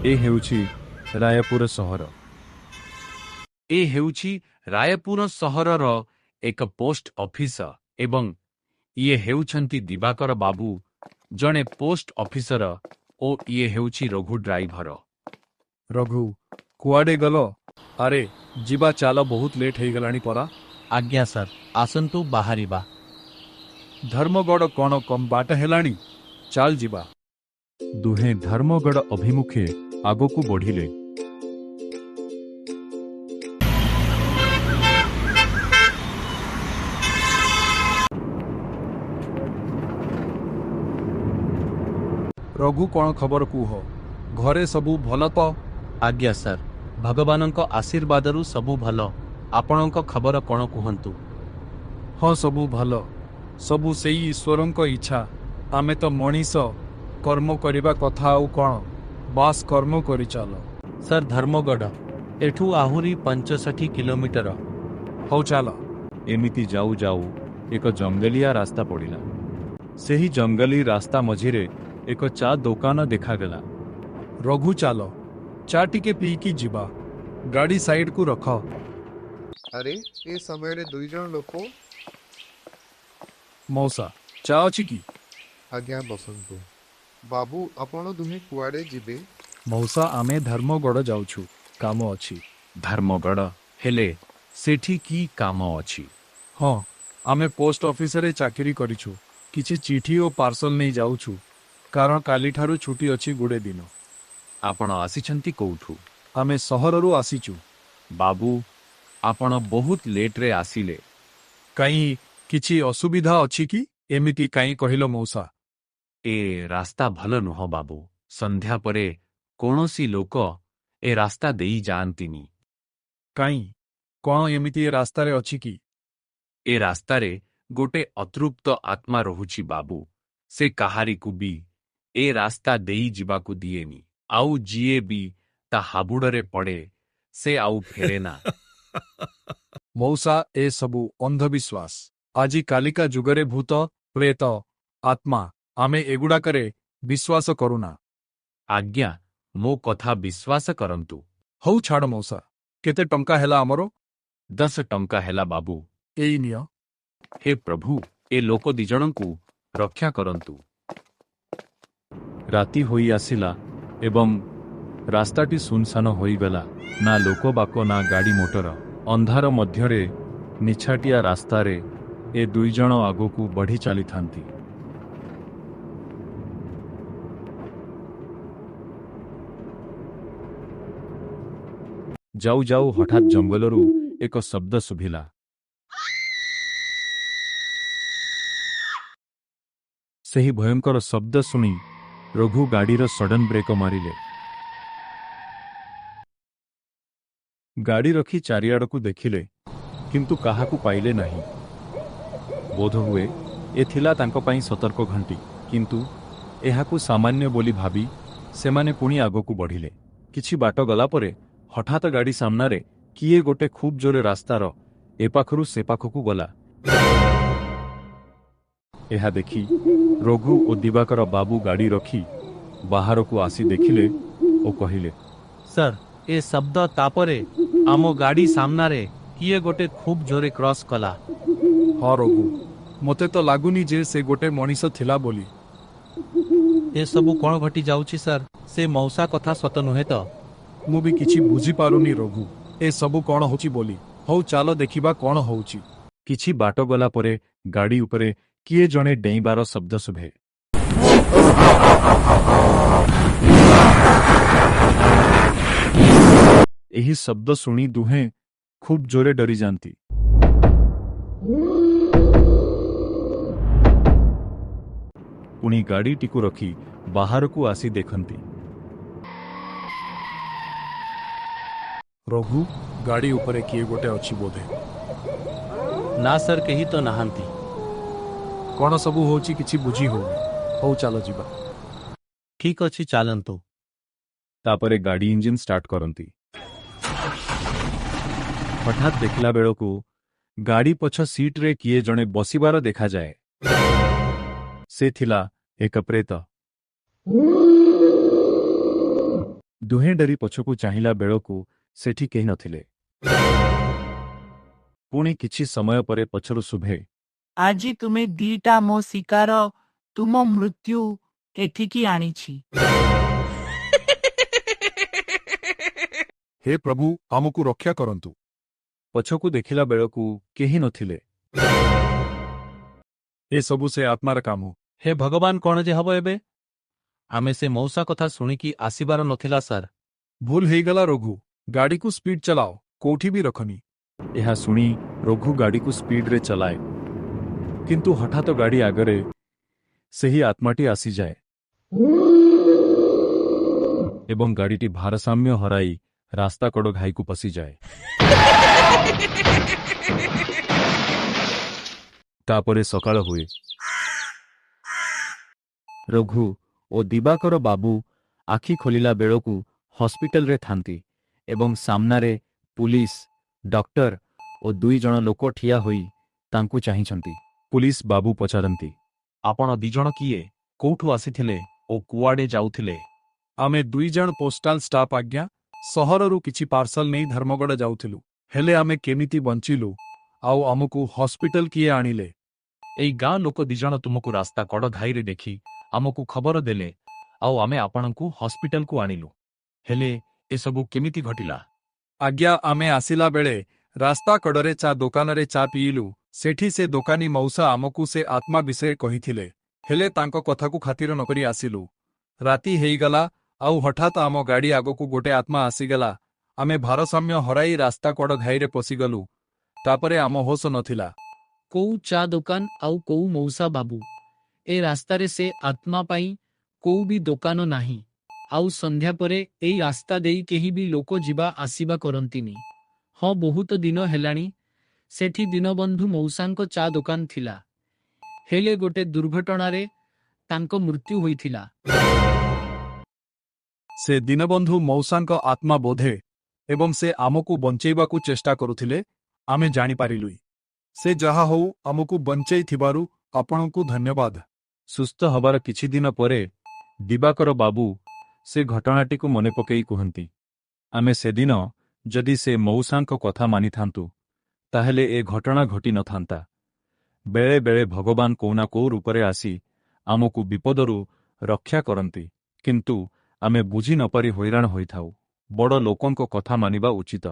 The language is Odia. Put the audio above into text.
ଏ ହେଉଛି ରାୟପୁର ସହର। ଏ ହେଉଛି ରାୟପୁର ସହରର ଏକ ପୋଷ୍ଟ ଅଫିସ ଏବଂ ଇଏ ହେଉଛନ୍ତି ଦିବାକର ବାବୁ, ଜଣେ ପୋଷ୍ଟ ଅଫିସର ଓ ଇଏ ହେଉଛି ରଘୁ ଡ୍ରାଇଭର। ରଘୁ, କୁଆଡ଼େ ଗଲ? ଆରେ ଯିବା ଚାଲ, ବହୁତ ଲେଟ୍ ହେଇଗଲାଣି ପରା। ଆଜ୍ଞା ସାର୍, ଆସନ୍ତୁ ବାହାରିବା। ଧର୍ମଗଡ଼ କ'ଣ କମ୍ ବାଟ ହେଲାଣି? ଚାଲ ଯିବା। ଦୁହେଁ ଧର୍ମଗଡ଼ ଅଭିମୁଖେ ଆଗକୁ ବଢ଼ିଲେ। ରଘୁ, କ'ଣ ଖବର କୁହ? ଘରେ ସବୁ ଭଲ ତ? ଆଜ୍ଞା ସାର୍, ଭଗବାନଙ୍କ ଆଶୀର୍ବାଦରୁ ସବୁ ଭଲ। ଆପଣଙ୍କ ଖବର କ'ଣ କୁହନ୍ତୁ? ହଁ, ସବୁ ଭଲ। ସବୁ ସେଇ ଈଶ୍ୱରଙ୍କ ଇଚ୍ଛା। ଆମେ ତ ମଣିଷ, କର୍ମ କରିବା କଥା, ଆଉ କ'ଣ? ବାସ୍ କର୍ମ କରିଚାଲ। ସାର୍, ଧର୍ମଗଡ଼ ଏଠୁ ଆହୁରି 65 କିଲୋମିଟର। ହଉ ଚାଲ। ଏମିତି ଯାଉ ଯାଉ ଏକ ଜଙ୍ଗଲିଆ ରାସ୍ତା ପଡ଼ିଲା। ସେହି ଜଙ୍ଗଲୀ ରାସ୍ତା ମଝିରେ ଏକ ଚା ଦୋକାନ ଦେଖାଗଲା। ରଘୁ, ଚାଲ ଚା ଟିକେ ପିଇକି ଯିବା। ଗାଡ଼ି ସାଇଡକୁ ରଖ। ଆରେ, ଏ ସମୟରେ ଦୁଇଜଣ ଲୋକ! ମଉସା, ଚା ଅଛି କି? ଆଜ୍ଞା, ବସନ୍ତୁ। ବାବୁ, ଆପଣ ଦୁହେଁ କୁଆଡ଼େ ଯିବେ? ମଉସା, ଆମେ ଧର୍ମଗଡ଼ ଯାଉଛୁ, କାମ ଅଛି। ଧର୍ମଗଡ଼? ହେଲେ ସେଠି କି କାମ ଅଛି? ହଁ, ଆମେ ପୋଷ୍ଟ ଅଫିସରେ ଚାକିରି କରିଛୁ। କିଛି ଚିଠି ଓ ପାର୍ସଲ ନେଇ ଯାଉଛୁ, କାରଣ କାଲିଠାରୁ ଛୁଟି ଅଛି ଗୁଡ଼େ ଦିନ। ଆପଣ ଆସିଛନ୍ତି କୋଉଠୁ? ଆମେ ସହରରୁ ଆସିଛୁ। ବାବୁ, ଆପଣ ବହୁତ ଲେଟ୍ରେ ଆସିଲେ। କାହିଁ, କିଛି ଅସୁବିଧା ଅଛି କି? ଏମିତି କାହିଁ କହିଲ ମଉସା? ଏ ରାସ୍ତା ଭଲ ନୁହଁ ବାବୁ। ସନ୍ଧ୍ୟା ପରେ କୌଣସି ଲୋକ ଏ ରାସ୍ତା ଦେଇ ଯାଆନ୍ତିନି। କାହିଁ, କ'ଣ ଏମିତି ଏ ରାସ୍ତାରେ ଅଛି କି? ଏ ରାସ୍ତାରେ ଗୋଟେ ଅତୃପ୍ତ ଆତ୍ମା ରହୁଛି ବାବୁ। ସେ କାହାରିକୁ ବି ଏ ରାସ୍ତା ଦେଇ ଯିବାକୁ ଦିଏନି, ଆଉ ଯିଏ ବି ତା ହାବୁଡ଼ରେ ପଡ଼େ ସେ ଆଉ ଫେରେ ନା। ମଉସା, ଏସବୁ ଅନ୍ଧବିଶ୍ୱାସ। ଆଜି କାଲିକା ଯୁଗରେ ଭୂତ, ପ୍ରେତ, ଆତ୍ମା, ଆମେ ଏଗୁଡ଼ାକରେ ବିଶ୍ୱାସ କରୁନା। ଆଜ୍ଞା, ମୋ କଥା ବିଶ୍ୱାସ କରନ୍ତୁ। ହଉ ଛାଡ଼ ମଉସା, କେତେ ଟଙ୍କା ହେଲା ଆମର? 10 ଟଙ୍କା ହେଲା ବାବୁ। ଏଇ ନିଅ। ହେ ପ୍ରଭୁ, ଏ ଲୋକ ଦିଜଣଙ୍କୁ ରକ୍ଷା କରନ୍ତୁ। ରାତି ହୋଇ ଆସିଲା ଏବଂ ରାସ୍ତାଟି ଶୂନଶାନ ହୋଇଗଲା। ନା ଲୋକବାକ, ନା ଗାଡ଼ି ମୋଟର। ଅନ୍ଧାର ମଧ୍ୟରେ ନିଛାଟିଆ ରାସ୍ତାରେ ଏ ଦୁଇଜଣ ଆଗକୁ ବଢ଼ି ଚାଲିଥାନ୍ତି। ଯାଉ ଯାଉ ହଠାତ୍ ଜଙ୍ଗଲରୁ ଏକ ଶବ୍ଦ ଶୁଭିଲା। ସେହି ଭୟଙ୍କର ଶବ୍ଦ ଶୁଣି ରଘୁ ଗାଡ଼ିର ସଡନ୍ ବ୍ରେକ ମାରିଲେ। ଗାଡ଼ି ରଖି ଚାରିଆଡ଼କୁ ଦେଖିଲେ, କିନ୍ତୁ କାହାକୁ ପାଇଲେ ନାହିଁ। ବୋଧହୁଏ ଏ ଥିଲା ତାଙ୍କ ପାଇଁ ସତର୍କ ଘଣ୍ଟି। କିନ୍ତୁ ଏହାକୁ ସାମାନ୍ୟ ବୋଲି ଭାବି ସେମାନେ ପୁଣି ଆଗକୁ ବଢ଼ିଲେ। କିଛି ବାଟ ଗଲା ପରେ ହଠାତ୍ ଗାଡ଼ି ସାମ୍ନାରେ କିଏ ଗୋଟେ ଖୁବ୍ ଜୋରେ ରାସ୍ତାର ଏପାଖରୁ ସେ ପାଖକୁ ଗଲା। ଏହା ଦେଖି ରଘୁ ଓ ଦିବାକର ବାବୁ ଗାଡ଼ି ରଖି ବାହାରକୁ ଆସି ଦେଖିଲେ ଓ କହିଲେ, ସାର୍, ଏ ଶବ୍ଦ ତାପରେ ଆମ ଗାଡ଼ି ସାମ୍ନାରେ କିଏ ଗୋଟେ ଖୁବ୍ ଜୋରେ କ୍ରସ୍ କଲା। ହଁ ରଘୁ, ମୋତେ ତ ଲାଗୁନି ଯେ ସେ ଗୋଟେ ମଣିଷ ଥିଲା ବୋଲି। ଏସବୁ କ'ଣ ଘଟି ଯାଉଛି ସାର୍? ସେ ମଉସା କଥା ସତ ନୁହେଁ ତ? ମୁଁ ବି କିଛି ବୁଝିପାରୁନି ରଘୁ, ଏ ସବୁ କ'ଣ ହଉଛି ବୋଲି। ହଉ ଚାଲ, ଦେଖିବା କ'ଣ ହଉଛି। କିଛି ବାଟ ଗଲା ପରେ ଗାଡ଼ି ଉପରେ କିଏ ଜଣେ ଡେଇଁବାର ଶବ୍ଦ ଶୁଭେ। ଏହି ଶବ୍ଦ ଶୁଣି ଦୁହେଁ ଖୁବ୍ ଜୋରେ ଡରିଯାନ୍ତି। ପୁଣି ଗାଡ଼ିଟିକୁ ରଖି ବାହାରକୁ ଆସି ଦେଖନ୍ତି। ରଘୁ, ଗାଡ଼ି ଉପରେ କିଏ ଗୋଟେ ଅଛି ବୋଧେ। ନା ସାର୍, କେହି ତ ନାହାନ୍ତି। କ'ଣ ସବୁ ହଉଛି କିଛି ବୁଝି ହଉନି। ହଉ ଚାଲ ଯିବା। ଠିକ୍ ଅଛି, ଚାଲନ୍ତୁ। ତାପରେ ଗାଡ଼ି ଇଞ୍ଜିନ୍ ଷ୍ଟାର୍ଟ କରନ୍ତି। ହଠାତ୍ ଦେଖିଲା ବେଳକୁ ଗାଡ଼ି ପଛ ସିଟ୍ରେ କିଏ ଜଣେ ବସିବାର ଦେଖାଯାଏ। ସେ ଥିଲା ଏକ ପ୍ରେତ। ଦୁହେଁ ଡରି ପଛକୁ ଚାହିଁଲା ବେଳକୁ ସେଠି କେହି ନଥିଲେ। ପୁଣି କିଛି ସମୟ ପରେ ପଛରୁ ଶୁଭେ, ଆଜି ତୁମେ ଦିଟା ମୋ ଶିକାର, ତୁମ ମୃତ୍ୟୁ ଏଠିକି ଆଣିଛି। ହେ ପ୍ରଭୁ, ଆମକୁ ରକ୍ଷା କରନ୍ତୁ। ପଛକୁ ଦେଖିଲା ବେଳକୁ କେହି ନଥିଲେ। ଏସବୁ ସେ ଆତ୍ମାର କାମ। ହେ ଭଗବାନ, କଣ ଯେ ହବ ଏବେ? ଆମେ ସେ ମଉସା କଥା ଶୁଣିକି ଆସିବାର ନଥିଲା ସାର୍। ଭୁଲ ହେଇଗଲା ରଘୁ, ଗାଡ଼ିକୁ ସ୍ପିଡ୍ ଚଲାଅ, କୋଉଠି ବି ରଖନି। ଏହା ଶୁଣି ରଘୁ ଗାଡ଼ିକୁ ସ୍ପିଡରେ ଚଲାଏ, କିନ୍ତୁ ହଠାତ ଗାଡ଼ି ଆଗରେ ସେହି ଆତ୍ମାଟି ଆସିଯାଏ ଏବଂ ଗାଡ଼ିଟି ଭାରସାମ୍ୟ ହରାଇ ରାସ୍ତାକଡ଼ ଘାଇକୁ ପଶିଯାଏ। ତାପରେ ସକାଳ ହୁଏ। ରଘୁ ଓ ଦିବାକର ବାବୁ ଆଖି ଖୋଲିଲା ବେଳକୁ ହସ୍ପିଟାଲରେ ଥାନ୍ତି ଏବଂ ସାମ୍ନାରେ ପୁଲିସ, ଡକ୍ଟର ଓ ଦୁଇ ଜଣ ଲୋକ ଠିଆ ହୋଇ ତାଙ୍କୁ ଚାହିଁଛନ୍ତି। ପୁଲିସ ବାବୁ ପଚାରନ୍ତି, ଆପଣ ଦିଜଣ କିଏ, କୋଉଠୁ ଆସିଥିଲେ ଓ କୁଆଡ଼େ ଯାଉଥିଲେ? ଆମେ ଦୁଇ ଜଣ ପୋଷ୍ଟାଲ ଷ୍ଟାଫ୍ ଆଜ୍ଞା, ସହରରୁ କିଛି ପାର୍ସଲ ନେଇ ଧର୍ମଗଡ଼ ଯାଉଥିଲୁ। ହେଲେ ଆମେ କେମିତି ବଞ୍ଚିଲୁ ଆଉ ଆମକୁ ହସ୍ପିଟାଲ କିଏ ଆଣିଲେ? ଏଇ ଗାଁ ଲୋକ ଦିଜଣ ତୁମକୁ ରାସ୍ତା କଡ଼ ଘାଇରେ ଦେଖି ଆମକୁ ଖବର ଦେଲେ ଆଉ ଆମେ ଆପଣଙ୍କୁ ହସ୍ପିଟାଲକୁ ଆଣିଲୁ। ହେଲେ ଏସବୁ କେମିତି ଘଟିଲା? ଆଜ୍ଞା, ଆମେ ଆସିଲା ବେଳେ ରାସ୍ତା କଡ଼ରେ ଚା ଦୋକାନରେ ଚା ପିଇଲୁ। ସେଠି ସେ ଦୋକାନୀ ମଉସା ଆମକୁ ସେ ଆତ୍ମା ବିଷୟରେ କହିଥିଲେ, ହେଲେ ତାଙ୍କ କଥାକୁ ଖାତିର ନକରି ଆସିଲୁ। ରାତି ହେଇଗଲା ଆଉ ହଠାତ୍ ଆମ ଗାଡ଼ି ଆଗକୁ ଗୋଟେ ଆତ୍ମା ଆସିଗଲା। ଆମେ ଭାରସାମ୍ୟ ହରାଇ ରାସ୍ତା କଡ଼ ଘାଇରେ ପଶିଗଲୁ। ତାପରେ ଆମ ହୋସ ନଥିଲା। କୋଉ ଚା ଦୋକାନ ଆଉ କୋଉ ମଉସା ବାବୁ? ଏ ରାସ୍ତାରେ ସେ ଆତ୍ମା ପାଇଁ କୋଉ ବି ଦୋକାନ ନାହିଁ, ଆଉ ସନ୍ଧ୍ୟା ପରେ ଏଇ ରାସ୍ତା ଦେଇ କେହି ବି ଲୋକ ଯିବା ଆସିବା କରନ୍ତିନି। ହଁ, ବହୁତ ଦିନ ହେଲାଣି ସେଠି ଦୀନବନ୍ଧୁ ମଉସାଙ୍କ ଚା ଦୋକାନ ଥିଲା, ହେଲେ ଗୋଟେ ଦୁର୍ଘଟଣାରେ ତାଙ୍କ ମୃତ୍ୟୁ ହୋଇଥିଲା। ସେ ଦୀନବନ୍ଧୁ ମଉସାଙ୍କ ଆତ୍ମା ବୋଧେ, ଏବଂ ସେ ଆମକୁ ବଞ୍ଚେଇବାକୁ ଚେଷ୍ଟା କରୁଥିଲେ, ଆମେ ଜାଣିପାରିଲୁ। ସେ ଯାହା ହଉ, ଆମକୁ ବଞ୍ଚେଇଥିବାରୁ ଆପଣଙ୍କୁ ଧନ୍ୟବାଦ। ସୁସ୍ଥ ହବାର କିଛି ଦିନ ପରେ ଦିବାକର ବାବୁ ସେ ଘଟଣାଟିକୁ ମନେ ପକେଇ କୁହନ୍ତି, ଆମେ ସେଦିନ ଯଦି ସେ ମଉସାଙ୍କ କଥା ମାନିଥାନ୍ତୁ, ତାହେଲେ ଏ ଘଟଣା ଘଟି ନଥାନ୍ତା। ବେଳେ ବେଳେ ଭଗବାନ କୋଉ ନା କୋଉ ରୂପରେ ଆସି ଆମକୁ ବିପଦରୁ ରକ୍ଷା କରନ୍ତି, କିନ୍ତୁ ଆମେ ବୁଝି ନପାରି ହଇରାଣ ହୋଇଥାଉ। ବଡ଼ ଲୋକଙ୍କ କଥା ମାନିବା ଉଚିତ।